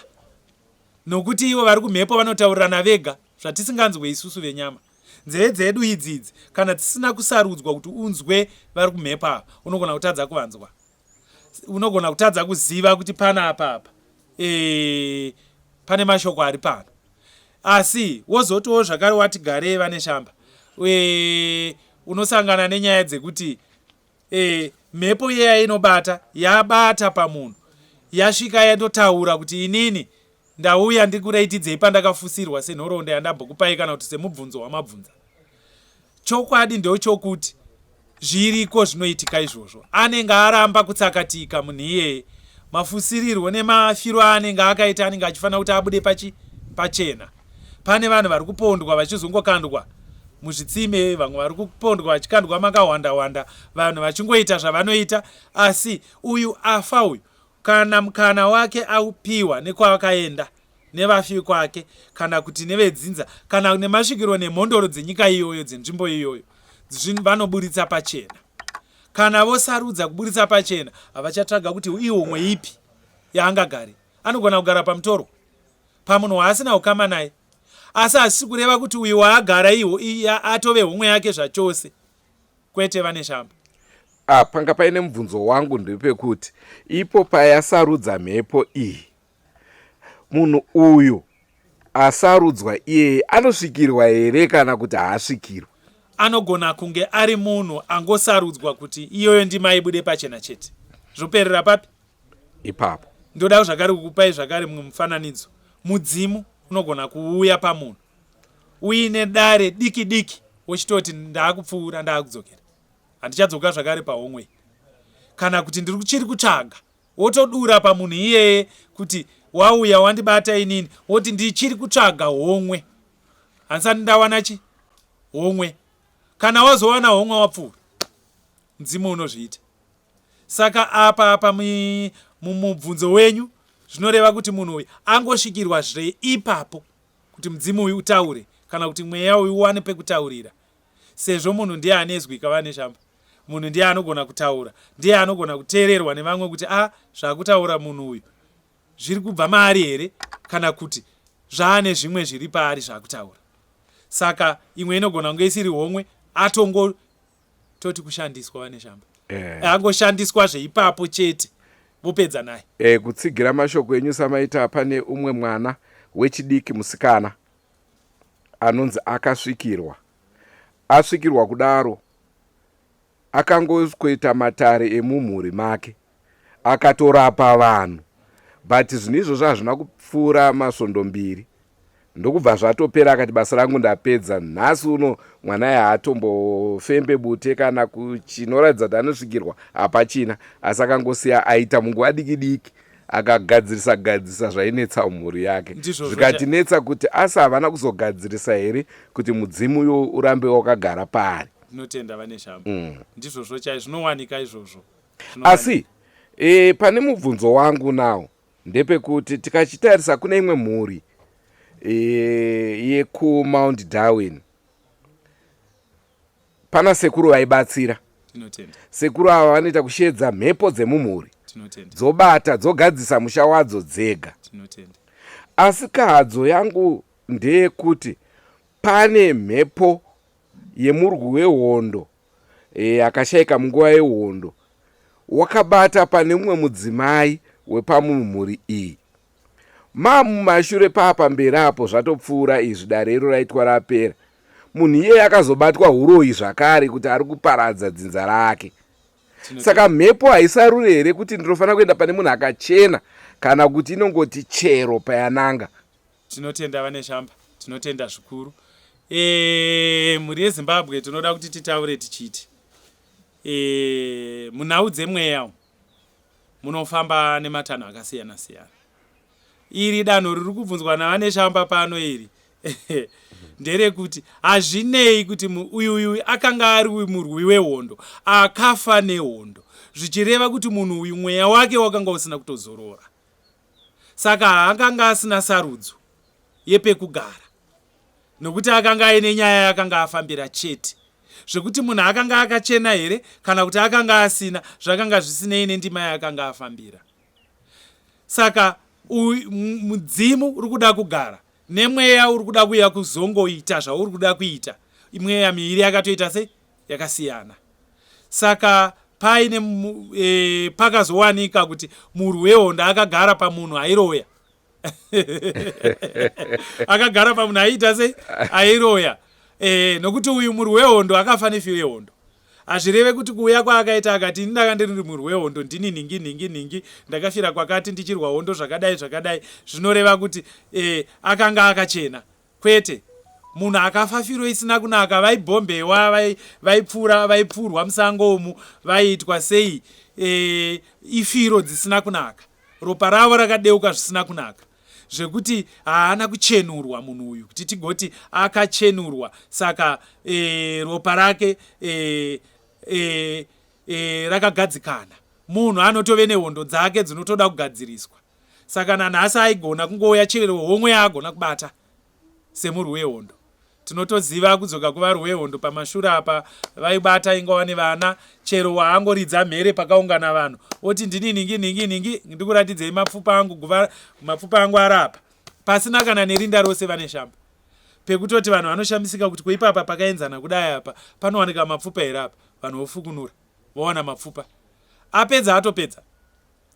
nokuti ivo vari kumhepo vanotaurirana vega zvatisinganzwe isusu venyama nzeve dzedu idzi idzi kana dzisina kusarudzwa kuti unzwe vari kumhepo ava unogona kutadza kuvanzwa unogona kutadza kuziva kuti pana apa apa e, pane mashoko ari pano asi wozotiwo zvakare wati garei vane shamba e, unosangana nenyaya dzekuti e, mhepo iyeya inobata yabata pamunhu yasvika yandotaura kuti inini ndauya ndikuraitidzei pandakafusirwa senhoroondo yandambokupai kana kuti semubvunzo wamabvunza chokwadi ndochokuti Zviriko zvinoitika izvozvo. Anenge aramba kutsakatika munhu iyeye. Mafusirirwo nemafiro aanenge akaita anenge achifanira kuti abude pachi pachena. Pane vanhu vari kupondwa vachizongokandwa muzvitsime, vamwe vari kupondwa vachikandwa makahwanda hwanda, vanhu vachingoita zvavanoita asi uyu afa uyu kana mukana wake aupiwa nekwaakaenda nevafi kwake kana kuti nevedzinza kana nemasvikiro nemhondoro dzenyika iyoyo dzenzvimbo iyoyo vanoburitsa pachena. Kana vosarudza kuburitsa pachena havachatsvaga kuti ihomwe ipi yaangagare. Anogona kugara pamutorwa pamunhu waasina ukama naye asi hazvisi kureva kuti uyu waagara iho atove homwe yake zvachose kwete vaNeshamba. Ah, panga paine mubvunzo wangu ndepekuti ipo payasarudza mhepo iyi munhu uyu asarudzwa iyeye anosvikirwa here kana kuti haasvikirwi? Anogona kunge ari munhu angosarudzwa kuti iyoyo ndima ibude pachena chete. Zvoperera papi? Ipapo. Ndoda zvakare kukupai zvakare mumwe mufananidzo. Mudzimu unogona kuuya pamunhu uine dare diki diki wochitoti ndaakupfuura ndaakudzokera. Handichadzoka zvakare pahomwe iyi. Kana kuti ndiri kuchiri kutsvaga. Wotodura pamunhu iyeye kuti wauya wandibata inini woti ndichiri kutsvaga homwe. Handisati ndawana chi homwe. Kana wazowana homwe wapfuura. Mudzimu unozviita. Saka apa apa mumubvunzo wenyu zvinoreva kuti munhu uyu angosvikirwa zve ipapo kuti mudzimu uyu utaure kana kuti mweya uyu uwane pekutaurira sezvo munhu ndiye ane zwi kaVaNeshamba. Munhu ndiye anogona kutaura, ndiye anogona kuteererwa nevamwe kuti a zvakutaura munhu uyu zviri kubva maari here kana kuti zvaane zvimwe zviri paari zvakutaura. Saka imwe inogona kunge isiri homwe atongototi kushandiswa vaNeshamba. Eh. Angoshandiswa zveipapo chete vopedza naye. Eh, kutsigira mashoko enyu samaita pane umwe mwana wechidiki musikana anonzi akasvikirwa. Asvikirwa kudaro akangosweta matare emumhuri make akatorapa vanhu but zvinhu izvozvo hazvina kupfuura masvondo mbiri ndokubva zvatopera akati basa rangu ndapedza nhasi uno mwana yaatombofembe bute kana kuchinoratidza kuti anosvikirwa hapachina asi akangosiya aita munguva diki diki akagadzirisa gadzirisa zvainetsa mhuri yake zvikatinetsa kuti asi havana kuzogadzirisa here kuti mudzimu uyo urambe wakagara paari. Ndinotenda vaNeshamba. Ndizvozvo chaizvo zvinowanika izvozvo. Asi e, pane mubvunzo wangu nawo ndepekuti tikachitarisa kune imwe mhuri e, yekuMount Darwin Pana sekuru vaibatsira. Tinotenda. Sekuru ava vanoita kusheedza mhepo dzemumhuri. Tinotenda. Dzobata dzogadzisa musha wadzo dzega. Tinotenda. Asi kahadzo yangu ndeyekuti pane mhepo yemurwi wehondo e, akashaika munguva yehondo wakabata pane mumwe mudzimai wepamumhuri iyi. Mamumashure paapamberi apo zvatopfuura izvi dare iro raitwa rapera. Munhu iyeye akazobatwa huroyi zvakare kuti ari kuparadza dzinza rake. Saka mhepo haisarure here kuti ndinofanira kuenda pane munhu akachena kana kuti inongoti chero payananga? Tinotenda vaNeshamba, tinotenda zvikuru. E, mhuri yeZimbabwe tinoda kuti titaure tichiti e, munhau dzemweya umu munofamba nematanho akasiyana siyana. Iri danho riri kubvunzwa naVaNeshamba pano iri nderekuti hazvinei kuti uyu uyu akanga ari murwi wehondo akafa nehondo zvichireva kuti munhu uyu mweya wake wakanga usina kutozorora saka haakanga asina sarudzo yepekugara nokuti akanga aine nyaya yaakanga afambira chete. Zvekuti munhu akanga akachena here kana kuti akanga asina zvakanga zvisinei nendima yaakanga afambira. Saka mudzimu uri kuda kugara nemweya uri kuda kuuya kuzongoita zvauri kuda kuita. Mweya miviri yakatoita sei? Yakasiyana. Saka paine e, pakazowanika kuti murwi wehondo akagara pamunhu airoya akagara pamunhu aiita sei airoya e, nokuti uyu murwi wehondo akafa nefiyo yehondo hazvireve kuti kuuya kwaakaita akati ini ndanga ndiri murwi wehondo ndini nhingi nhingi nhingi ndakafira kwakati ndichirwa hondo zvakadai zvakadai zvinoreva kuti e, akanga akachena kwete. Munhu akafa firo isina kunaka, vaibhombewa, vaipfura, vaipfurwa musango umu, vaiitwa sei, e, ifiro dzisina kunaka. Ropa ravo rakadeuka zvisina kunaka zvekuti haana kuchenurwa munhu uyu kuti tigoti akachenurwa saka e, ropa rake e, e, e, rakagadzikana. Munhu anotove nehondo dzake dzinotoda kugadziriswa saka nanhasi aigona kungouya chero homwe yaagona kubata semurwi wehondo. Tinotoziva kudzoka kuvarwi vehondo pamashure apa vaibata ingawa nevana chero waangoridza mhere pakaungana vanhu oti ndini nhingi nhingi nhingi ndikuratidzei mapfupa angu guva mapfupa angu arapa pasina kana nerinda rose vane shamba pekutoti vanhu vanoshamisika kuti kuipapa pakaenzana kudai apa panowanika mapfupa here apa vanhu vofukunura vowana mapfupa apedza atopedza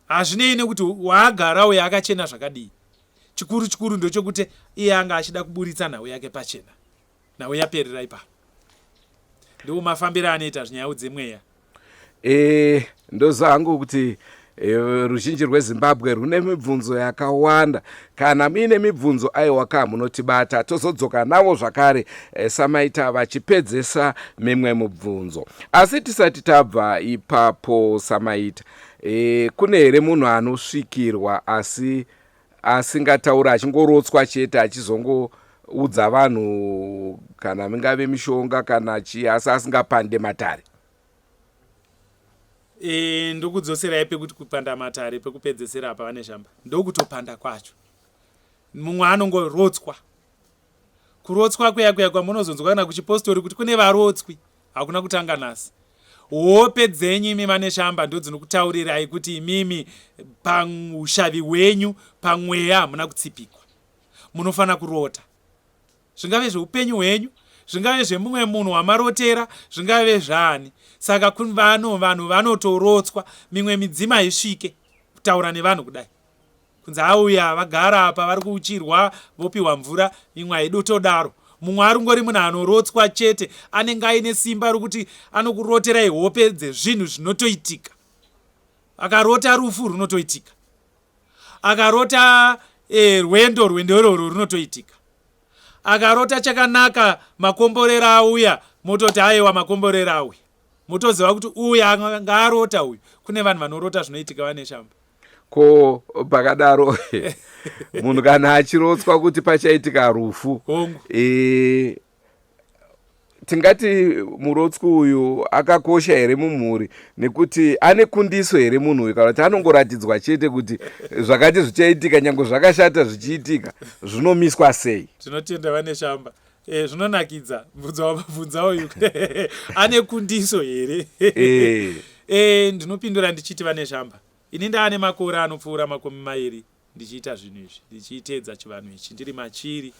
Hazvinei nekuti waagara uyo akachena zvakadii. Chikuru chikuru ndochokuti iye anga achida kuburitsa nhau yake pachena. Nhau yaperera ipapo. Ndiwo mafambiro anoita zvinyau dzemweya. E, ndoziva hangu kuti e, ruzhinji rweZimbabwe rune mibvunzo yakawanda. Kana muine mibvunzo aiwa ka munotibata tozodzoka navo zvakare e, Samaita vachipedzesa mimwe mubvunzo. Asi tisati tabva ipapo Samaita, E, kune here munhu anosvikirwa asi asingatauri achingorotswa chete achizongoudza vanhu kana mingave mishonga kana chii asi asingapande matare? E, ndokudzoserai pekuti kupanda matare pekupedzesera apa vane shamba ndokutopanda kwacho mumwe anongorotswa kurotswa kuya kuya kwamunozonzwa kana kuchipostori kuti kune varotswi Hakuna kutanga nhasi. Hope dzenyu imi vaNeshamba ndodzinokutaurirai kuti imimi paushavi hwenyu pamweya hamuna kutsipikwa. Munofanira kurota. Zvingave zveupenyu hwenyu, zvingave zvemumwe munhu wamarotera, zvingave zvaani. Saka vanhu vanhu vanotorotswa, mimwe midzimu haisvike kutaura nevanhu kudai. Kunzi auya vagara apa vari kuuchirwa vopiwa mvura imwe haidotodaro. Mumwe arungori munhu anorotswa chete anenge aine simba rokuti anokuroterai hope dzezvinhu zvinotoitika. Akarota rufu runotoitika. Akarota e, rwendo rwendo irworwo runotoitika. Akarota chakanaka makomborero auya mototi aiwa makomborero auya. Motoziva kuti uya anga arota uyu. Kune vanhu vanorota zvinoitika vane shamba. Ko pakadaro munhu kana achirotswa kuti pachaitika rufu e, tingati murotswi uyu akakosha here mumhuri nekuti ane kundiso here munhu uyu kana kuti anongoratidzwa chete kuti zvakati zvichaitika nyange zvakashata zvichiitika zvinomiswa sei? Tinotenda vane shamba. E, zvinonakidza mubvunzo wamabvunza uyu ane kundiso here? E. E, ndinopindura ndichiti vane shamba ini ndaane makore anopfuura 20 ndichiita zvinhu izvi ndichiteedza chivanhu ichi ndiri machiri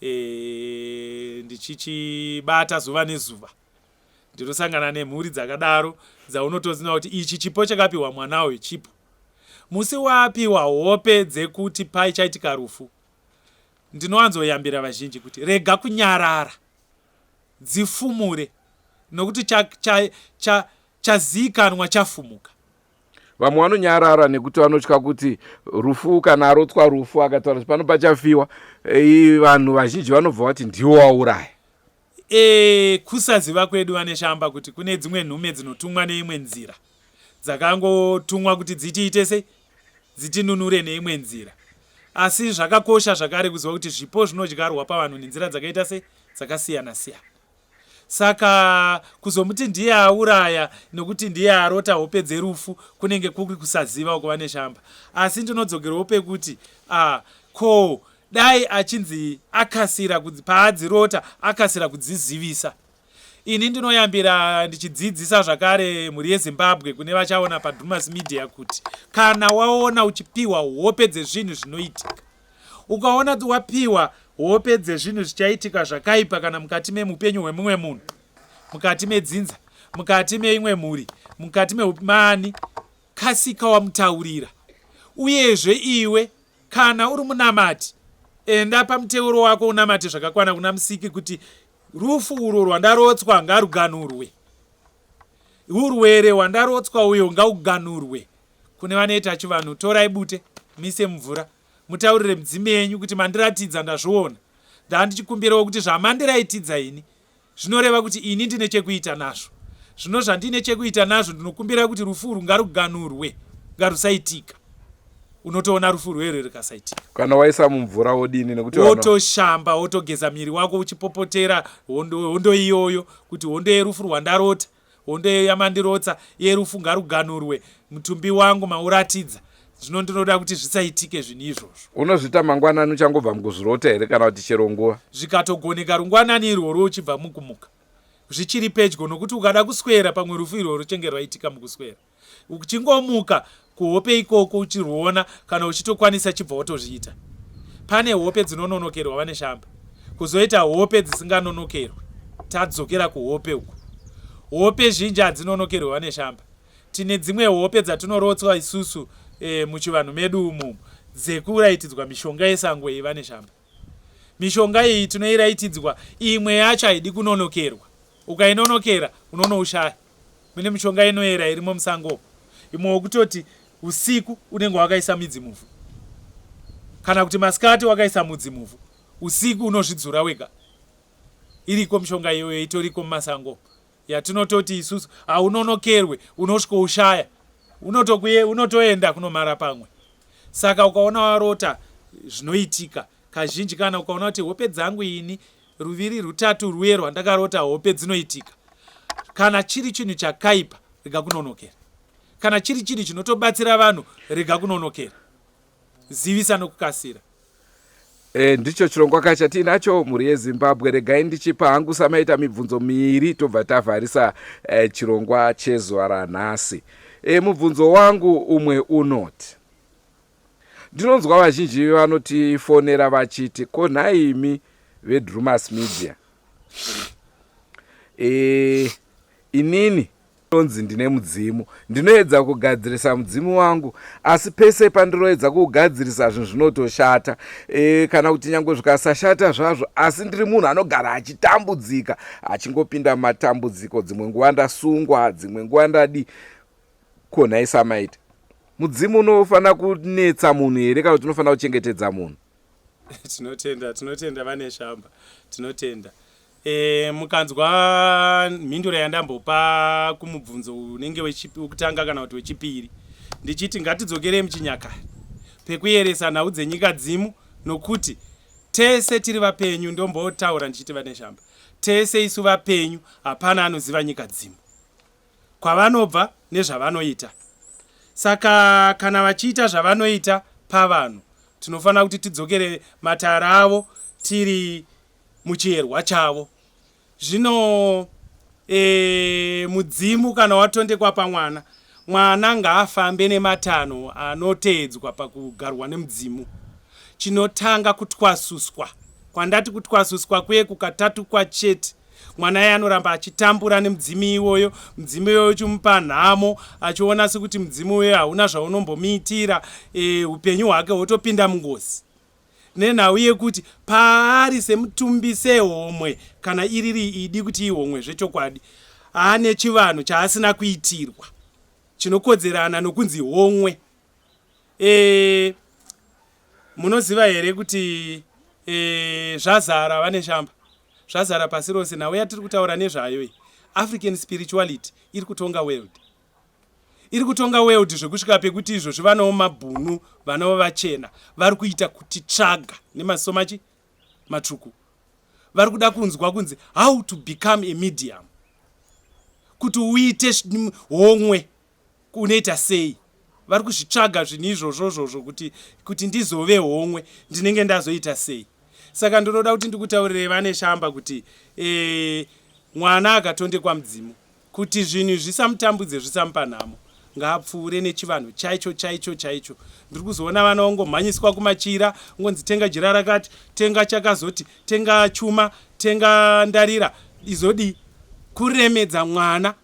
e, ndichichibata zuva nezuva ndinosangana nemhuri dzakadaro dzaunotoziva kuti ichi chipo chakapiwa mwana uyu chipo musi waapiwa hope dzekuti paichaitika rufu Ndinowanzoyambira vazhinji kuti rega kunyarara, dzifumure nokuti chaziikanwa cha, cha, chafumuka. Vamwe vanonyarara nekuti vanotya kuti rufu kana arotswa rufu akataura kuti pano pachafiwa, vanhu vazhinji vanobva vati ndiwo wauraya. E, kusaziva kwedu vaNeshamba kuti kune dzimwe nhume dzinotumwa neimwe nzira dzakangotumwa kuti dzitiite sei dzitinunure neimwe nzira asi zvakakosha zvakare kuziva kuti zvipo zvinodyarwa pavanhu nenzira dzakaita sei dzakasiyana siyana saka kuzomuti ndiye auraya nokuti ndiye arota hope dzerufu kunenge kuri kusaziva uko vaNeshamba asi ndinodzokerawo pekuti ah, ko Dai achinzi akasira paadzirota akasira kudzizivisa. Ini ndinoyambira ndichidzidzisa zvakare mhuri yeZimbabwe kune vachaona paDrumas Media kuti kana waona uchipiwa hope dzezvinhu zvinoitika, ukaona wapiwa hope dzezvinhu zvichaitika zvakaipa kana mukati memupenyu hwemumwe munhu, mukati medzinza, mukati meimwe mhuri, mukati meumani, kasika wamutaurira. Uyezve iwe Kana uri munamati, enda pamuteuro wako unamate zvakakwana kuna Musiki kuti rufu urwo rwandarotswa ngaruganurwe. Urwere hwandarotswa uyo ngauganurwe. Kune vanoita chivanhu torai bute muise mumvura mutaurire mudzimu yenyu kuti mandiratidza ndazviona. Ndandichikumbirawo kuti zvamandiraitidza ini zvinoreva kuti ini ndine chekuita nazvo. Zvino zvandine chekuita nazvo ndinokumbira kuti rufu urwu ngaruganurwe, ngarusaitika. Unotoona rufu rwerwe rukasaitika. Kana waisa mumvura wodini nekuti wotoshamba wotogeza miri wako uchipopotera hondo, hondo iyoyo kuti hondo yerufu rwandarota Hondo iyo yamandirotsa yerufu ngaruganurwe mutumbi wangu mauratidza zvino ndinoda kuti zvisaitike zvinhu izvozvo. Unozviita mangwanani uchangobva mukuzvirota here kana kuti chero nguva? Zvikatogoneka rungwanani irworwo uchibva mukumuka zvichiri pedyo nokuti ukada kuswera pamwe rufu irworwo ruchange rwaitika mukuswera. Uchingomuka kuhope ikoko uchirwuona kana uchitokwanisa chibva watozviita. Pane hope dzinononokerwa vaNeshamba. Kuzoita hope dzisinganonokerwi. Tadzokera kuhope uku. Hope zhinji hadzinonokerwi vaNeshamba. Tine dzimwe hope dzatinorotswa isusu e, muchivanhu medu umu dzekuraitidzwa mishonga yesango iyi vaNeshamba. Mishonga iyi tinoiraitidzwa imwe yacho haidi kunonokerwa. Ukainonokera unonoushaya. Mune mishonga inoera irimo musango umu. Imwe wokutoti usiku unenge wakaisa midzi muvhu. Kana kuti masikati wakaisa mudzi muvhu. Usiku unozvidzura wega. Iriko mishonga iyoyo itoriko mumasango yatinototi isusu haunonokerwe unosvikoushaya. Unotokuye unotoenda kunomara pamwe. Saka ukaona warota zvinoitika kazhinji kana ukaona kuti hope dzangu ini Ruviri rutatu rwuye rwandakarota hope dzinoitika. Kana chiri chinhu chakaipa rega kunonokera. Kana chiri chinhu chinotobatsira vanhu rega kunonokera. Zivisa nokukasira. E, ndicho chirongwa ka chatiinacho mhuri yeZimbabwe. Regai ndichipa hangu samaita mibvunzo miiri tobva tavharisa e, chirongwa chezuva ranhasi. E, mubvunzo wangu umwe unoti Ndinonzwa vazhinji vanotifonera vachiti ko nhaimi veDrumas Media e, inini ndinonzi ndine mudzimu ndinoedza kugadzirisa mudzimu wangu asi pese pandinoedza kuugadzirisa zvinhu zvinotoshata e, kana kuti nyange zvikasashata zvazvo asi ndiri munhu anogara achitambudzika achingopinda mumatambudziko dzimwe nguva ndasungwa dzimwe nguva ndadii Ko nhai Samaita, mudzimu unofanira kunetsa munhu here kana kuti unofanira kuchengetedza munhu? Tinotenda, tinotenda vaNeshamba, tinotenda. E, mukanzwa mhinduro yandambopa kumubvunzo unenge wekutanga kana kuti wechipiri ndichiti ngatidzokerei muchinyakare pekuyeresa nhau dzenyika dzimu nokuti tese tiri vapenyu ndombotaura ndichiti vaNeshamba tese isu vapenyu hapana anoziva nyika dzimu kwavanobva nezvavanoita. Saka kana vachiita zvavanoita pavanhu, tinofanira kuti tidzokere matare avo tiri muchierwa chavo. Zvino e, mudzimu kana watondekwa pamwana, mwana ngaafambe nematanho anoteedzwa pakugarwa nemudzimu. Chinotanga kutwasuswa. Kwandati kutwasuswa kuye kukatatukwa chete Mwana iye anoramba achitambura nemudzimu iwoyo, mudzimu iwoyo uchimupa nhamo, achiona sekuti mudzimu uyoyo hauna zvaunombomuitira, e, upenyu hwake hwotopinda mungozi nenhau yekuti paari semutumbi sehomwe kana iriri idi kuti ihomwe zvechokwadi ane chivanhu chaasina kuitirwa chinokodzerana nokunzi homwe. E, munoziva here kuti e, zvazara vaNeshamba zvazara pasi rose nhau yatiri kutaura nezvayo iyi African spirituality iri kutonga world iri kutonga world zvekusvika pekuti izvozvi vanawo mabhunu vanawo vachena vari kuita kutitsvaga nemaziso machi matsvuku vari kuda kunzwa kunzi how to become a medium kuti uite homwe Unoita sei? Vari kuzvitsvaga zvinhu izvozvozvozvo kuti, kuti ndizove homwe ndinenge ndazoita sei? Saka ndinoda kuti ndikutaurirei vaNeshamba kuti e, mwana akatondekwa mudzimu kuti zvinhu zvisamutambudze zvisamupa nhamo ngaapfuure nechivanhu chaicho chaicho chaicho. Ndiri kuzoona vana vongomhanyiswa kumachira ngonzi tenga jira rakati, tenga chakazoti, tenga chuma, tenga ndarira izodii kuremedza mwana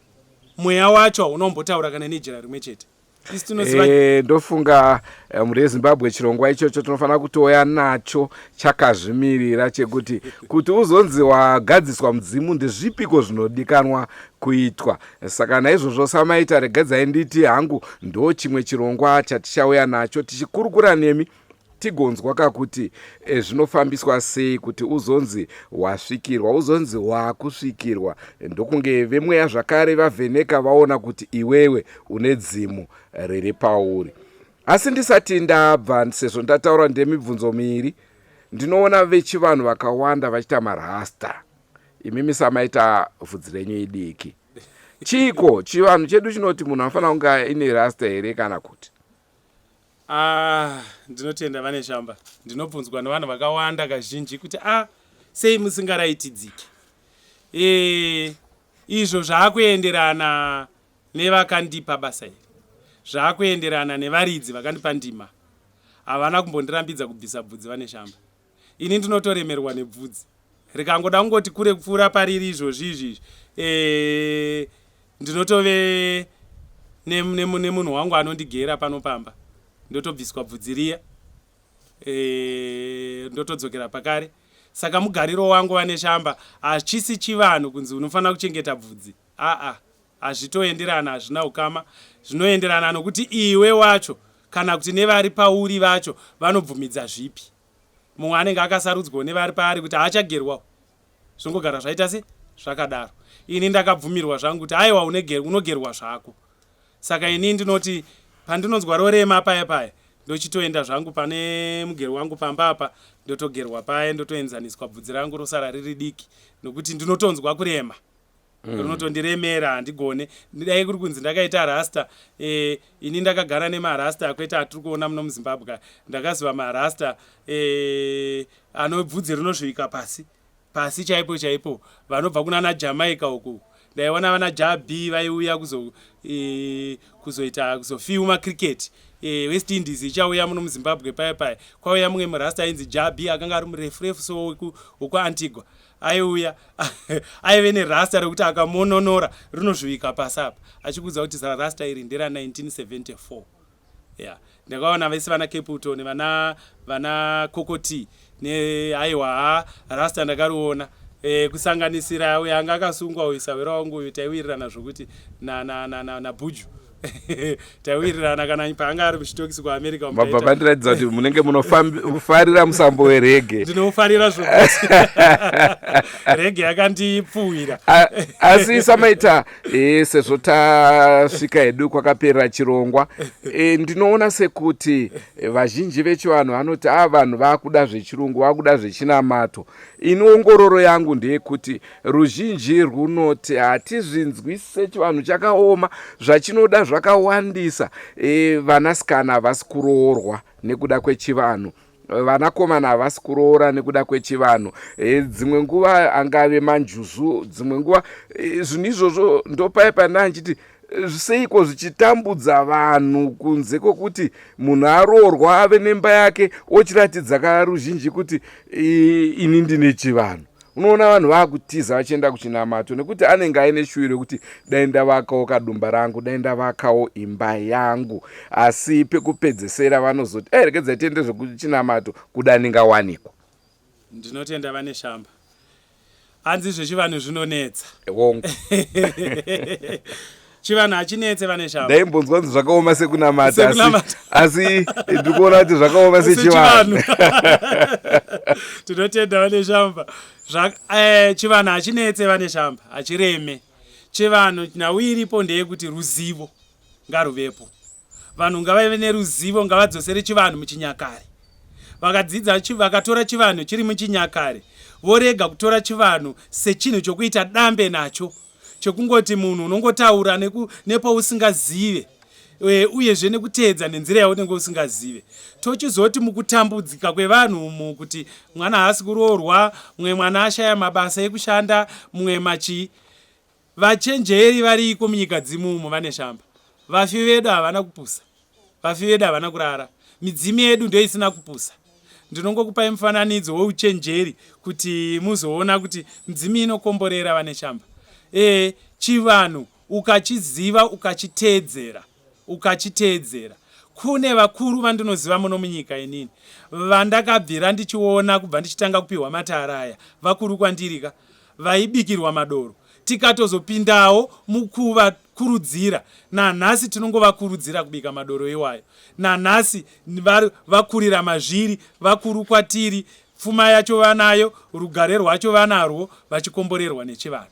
mweya wacho hauna kumbotaura kana nejira rimwe chete isu tinoziva Eh, ndofunga eh, mhuri yezimbabwe chirongwa ichocho tinofanira kutouya nacho chakazvimirira chekuti kuti uzonzi wagadziswa mudzimu ndezvipiko zvinodikanwa kuitwa saka naizvozvo samaita regedzai nditi hangu ndo chimwe chirongwa chatichauya nacho tichikurukura nemi. Tigonzwa ka kuti e, zvinofambiswa sei kuti uzonzi wasvikirwa, uzonzi wakusvikirwa, ndokunge vemweya zvakare vavheneka vaona kuti iwewe une dzimu riri pauri. Asi ndisati ndabva, sezvo ndataura ndemibvunzo miiri, ndinoona vechivanhu vakawanda vachiita marasta. Imimi samaita vhudzi renyu idiki. Chiiko chivanhu chedu chinoti munhu anofanira kunge aine rasta here kana kuti? Ah, ndinotenda vane shamba. Ndinobvunzwa nevanhu vakawanda kazhinji kuti ah, sei musingaraitidziki? E, izvo zvaakuenderana nevakandipa basa iri, zvaakuenderana nevaridzi vakandipa ndima. Havana kumbondirambidza kubvisa bvudzi vane shamba. Ini ndinotoremerwa nebvudzi rikangoda kungoti kure kupfuura pariri izvozvi izvi izvi e, ndinotove nemunhu ne, ne wangu anondigera pano pamba ndotobviswa bvudzi riya e, ndotodzokera pakare saka mugariro wangu vaneshamba hachisi chivanhu kunzi unofanira kuchengeta bvudzi aa hazvitoenderana hazvina ukama zvinoenderana nokuti iwe wacho kana kuti nevari pauri vacho vanobvumidza zvipi mumwe anenge akasarudzwawo nevari paari kuti haachagerwawo zvongogara zvaita se zvakadaro ini ndakabvumirwa zvangu kuti aiwa unogerwa zvako saka ini ndinoti pandinonzwa rorema paya paya ndochitoenda zvangu pane mugero wangu pamba apa ndotogerwa paye ndotoenzaniswa bvudzi rangu rosara riri diki nokuti ndinotonzwa kurema Rinotondiremera handigone. Dai kuri kunzi ndakaita rasta eh, ini ndakagara nemarasta akwete atiri kuona muno muZimbabwe. Ndakaziva marasta eh, anobvudzi rinosvika pasi pasi chaipo chaipo vanobva kunana Jamaica uku ndaiona vana Jabi vaiuya kuzo e, kuzoita kuzofilma cricket e, West Indies ichauya muno muZimbabwe paya paya kwauya mumwe murasta ainzi Jabi akanga ari murefurefu so wekuAntigua aiuya aive nerasta rekuti akamononora rinozvivika pasi apa achikuudza kuti zara rasta iri ndera 1974 ya ndakaona vese vana Capleton vana vana Kokoti ne aiwa ha rasta ndakariona e, kusanganisira uyo anga akasungwa uyu sahwira wangu uyu taiwirirana zvokuti na, na, na, na, na Buju taiwirirana kana paanga ari muchitokisi kuamerica mabva mandiratidza kuti munenge munofarira musambo werege ndinofarira zvokuti rege yakandipfuwira asi samaita e, sezvo tasvika hedu kwakaperera chirongwa e, ndinoona sekuti eh, vazhinji vechivanhu vanoti a ah, vanhu vakuda zvechirungu vakuda zvechinamato ini ongororo yangu ndeyekuti Ruzhinji rwunoti hatizvinzwisise chivanhu chakaoma zvachinoda zvakawandisa. E, vanasikana havasi kuroorwa nekuda kwechivanhu vanakomana havasi kuroora nekuda kwechivanhu e, dzimwe nguva angave manjuzu dzimwe nguva e, zvinhu izvozvo ndopaye pandanga ndichiti seiko zvichitambudza vanhu kunze kwokuti munhu aroorwa ave nemba yake ochiratidza karuzhinji kuti ini ndine chivanhu unoona vanhu vaakutiza vachienda kuchinamato nekuti anenge aine shuwiro yekuti dai ndavakawo kadumba rangu dai ndavakawo imba yangu asi pekupedzesera vanozoti e regedzai tiende zvekuchinamato kuda ndingawanikwa Ndinotenda vane shamba. Hanzi zvechivanhu zvinonetsa. Hongu. Chivanhu hachinetse vane shamba. Ndaimbonzwa kunzi zvakaoma sekunamata asi, asi ndiri kuona kuti zvakaoma sechivanhu. Tinotenda vane shamba. Eh, chivanhu hachinetse vane shamba, hachireme. Chivanhu nhau iripo ndeyekuti ruzivo ngaruvepo. Vanhu ngavave neruzivo, ngavadzosere chivanhu muchinyakare. Vakadzidza vakatora chivanhu chiri muchinyakare vorega kutora chivanhu sechinhu chokuita dambe nacho chekungoti munhu unongotaura nepausingazive e, uyezve nekuteedza nenzira yaunenge usingazive tochizoti mukutambudzika kwevanhu umu kuti mwana haasi kuroorwa mumwe mwana ashaya mabasa ekushanda mumwe machii Vachenjeri variko munyika dzimu umu vaNeshamba. Vafi vedu havana kupusa. Vafi vedu havana kurara. Midzimu yedu ndoisina kupusa. Ndinongokupai mufananidzo weuchenjeri kuti muzoona kuti midzimu inokomborera vaNeshamba. E, chivanhu ukachiziva ukachiteedzera ukachiteedzera. Kune vakuru vandinoziva muno munyika inini vandakabvira ndichiona kubva ndichitanga kupihwa matara aya vakuru kwandiri ka vaibikirwa madoro tikatozopindawo mukuva Tinovakurudzira nanhasi, tinongovakurudzira kubika madoro iwayo nanhasi. Vakurira mazviri, vakuru kwatiri, pfuma yacho vanayo, rugare rwacho vanarwo, vachikomborerwa nechivanhu.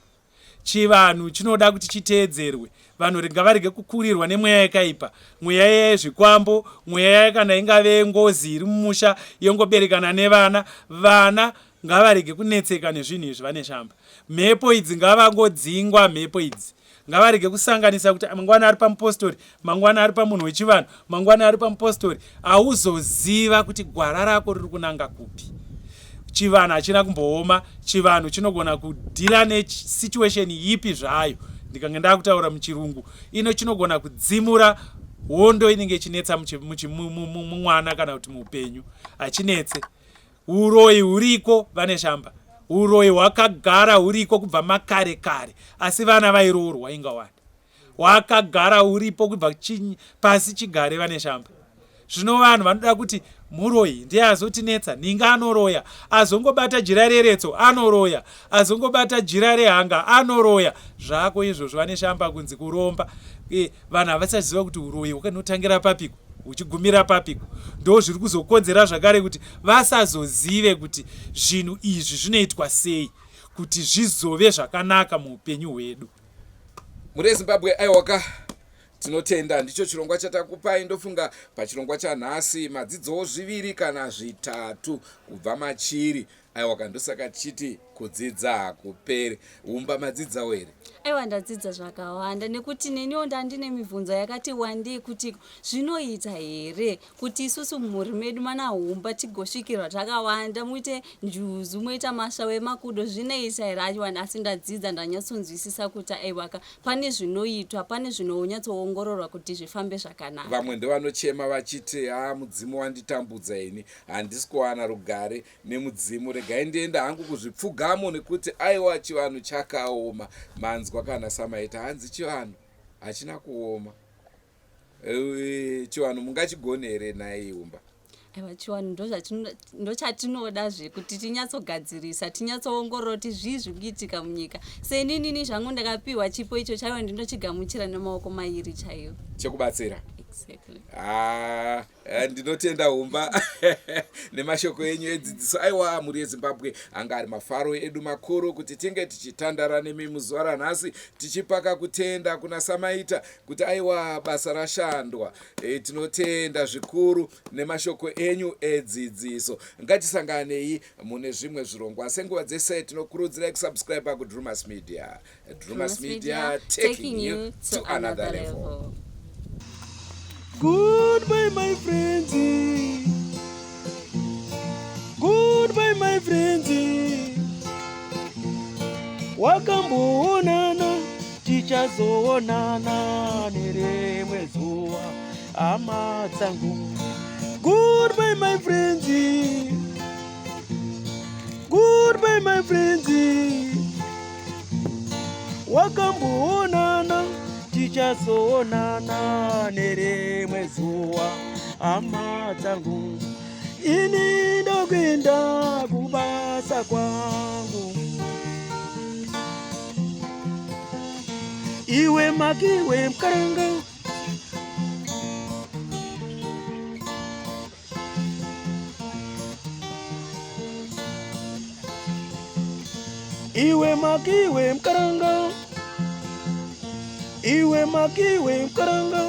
Chivanhu chinoda kuti chiteedzerwe. Vanhu ngavarege kukurirwa nemweya yakaipa, mweya yezvikwambo, mweya kana ingave ngozi iri mumusha yongoberekana nevana. Vana ngavarege kunetseka nezvinhu izvi. Vane shamba, mhepo idzi ngavangodzingwa. Mhepo idzi ngavarege kusanganisa kuti mangwana ari pamupostori, mangwana ari pamunhu wechivanhu, mangwana ari pamupostori. Hauzoziva kuti gwara rako riri kunanga kupi. Chivanhu hachina kumbooma. Chivanhu chinogona kudhila nesituation yipi zvayo. Ndikange ndakutaura muchirungu ino, chinogona kudzimura hondo inenge ichinetsa mumwana kana kuti muupenyu. Hachinetse. Uroyi huriko, vane shamba. Uroyi hwakagara huriko kubva makare kare, asi vana vairoorwa ingawani. Hwakagara huripo kubva pasi chigare, vane shamba. Zvino vanhu vanoda kuti muroyi ndiye azotinetsa, ninga anoroya, azongobata jira reretso anoroya, azongobata jira rehanga anoroya. Zvako izvozvo, vane shamba, kunzi kuromba. Vanhu havasaziva kuti uroyi hwakanotangira papiko, huchigumira papiko. Ndo zviri kuzokonzera zvakare kuti vasazozive kuti zvinhu izvi zvinoitwa sei kuti zvizove zvakanaka muupenyu hwedu. Mhuri yeZimbabwe, aiwaka, tinotenda. Ndicho chirongwa chatakupai. Ndofunga pachirongwa chanhasi madzidzowo zviviri kana zvitatu kubva machiri. Aiwaka, ndosaka tichiti kudzidza hakuperi. Umba, madzidzawo here? Aiwa, ndadzidza zvakawanda, nekuti neniwo ndandine mibvunzo yakati wandei kuti zvinoita here kuti isusu mumhuri medu mana humba tigosvikirwa takawanda, muite njuzu, moita mashawo emakudo, zvinoita here? Aiwa, asi ndadzidza, ndanyatsonzwisisa kuti aiwaka, pane zvinoitwa, pane zvinonyatsoongororwa kuti zvifambe zvakanaka. Vamwe ndovanochema vachiti, "Ha, mudzimu wanditambudza ini, handisi kuwana rugare nemudzimu, regai ndienda hangu kuzvipfugamo," nekuti aiwa, chivanhu chakaoma. Manzwa kana samaita, hanzi chivanhu hachina kuoma. Chivanhu mungachigone here nhai, Umba? Aiwa, chivanhu ndochatinoda kuti tinyatsogadzirisa, tinyatsoongorora kuti zvii zviri kuitika munyika. Seninini zvangu ndakapiwa chipo icho chaivo, ndinochigamuchira nemaoko mairi chaiwo. Chekubatsira. Exactly. Ah, ndinotenda Humba nemashoko enyu edzidziso. Aiwa, mhuri yeZimbabwe, anga ari mafaro edu makuru kuti tinge tichitandara nemi muzuva ranhasi, tichipaka kutenda kuna Samaita kuti aiwa, basa rashandwa. Tinotenda zvikuru nemashoko enyu edzidziso. Ngatisanganei mune zvimwe zvirongwa. Senguva dzese, tinokurudzirai kusubscribe kuDrumas Media. Drumas Media, taking you to another level. Goodbye, my friends. Goodbye, my friends. Wakamboonana, tichazoonana nerimwe zuva, hama dzangu. Goodbye, my friends. Goodbye, my friends. Wakamboonana, tichazoonana nerimwe zuva, hama dzangu. Ini ndokuenda kubasa kwangu. Iwe makiwe mukaranga. Iwe makiwe mukaranga. Iwe makiwe mukaranga.